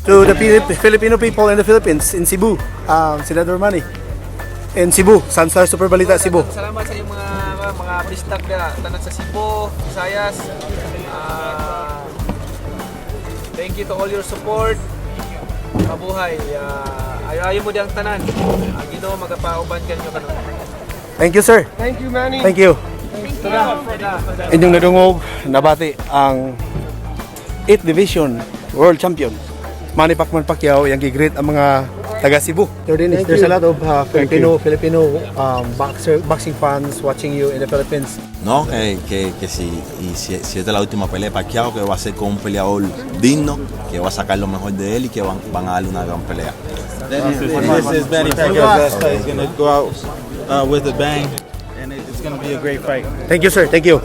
To the Filipino people in the Philippines, in Cebu, Senador Manny. In Cebu, Sunstar Super Balita Cebu. Salamat sa inyong mga bistak na tanan sa Cebu, Visayas. Thank you to all your support. Mabuhay. Ayo-ayo mo diyang tanan. Ginoo magapauban kanyo kanon. Thank you, sir. Thank you, Manny. Thank you. Inyong nadungog, nabati ang 8th Division World Champion Manny Pacman Pacquiao, yang gi-greet ang mga taga Cebu. Dennis, there's a lot of Filipino boxing fans watching you in the Philippines. No, que si, y si, si esta es la última pelea de Pacquiao, que va a ser con un peleador digno, que va a sacar lo mejor de él y que van a darle una gran pelea. This is Manny Pacquiao's last fight. He's gonna go out with a bang, and it's gonna be a great fight. Thank you, sir. Thank you.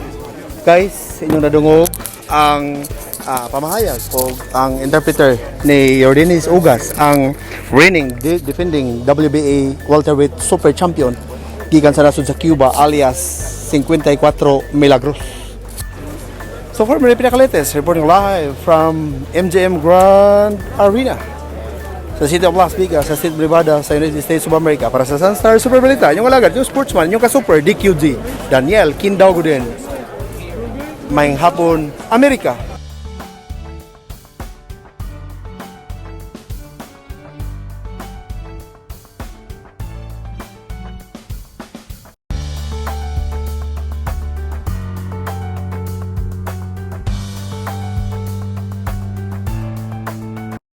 Guys, inyong nadungog ang pamahayag o ang interpreter ni Yordenis Ugas, ang reigning defending WBA welterweight super champion gikan sa nasod sa Cuba, alias 54 Milagros. So for Manny Pinakaletes, reporting live from MGM Grand Arena sa City of Las Vegas, sa State of Nevada, sa United States of America, para sa Sunstar Super Balita, yung alagad, yung sportsman, yung ka-super, DQG, Daniel Kindao Guden. Maayong hapon, Amerika.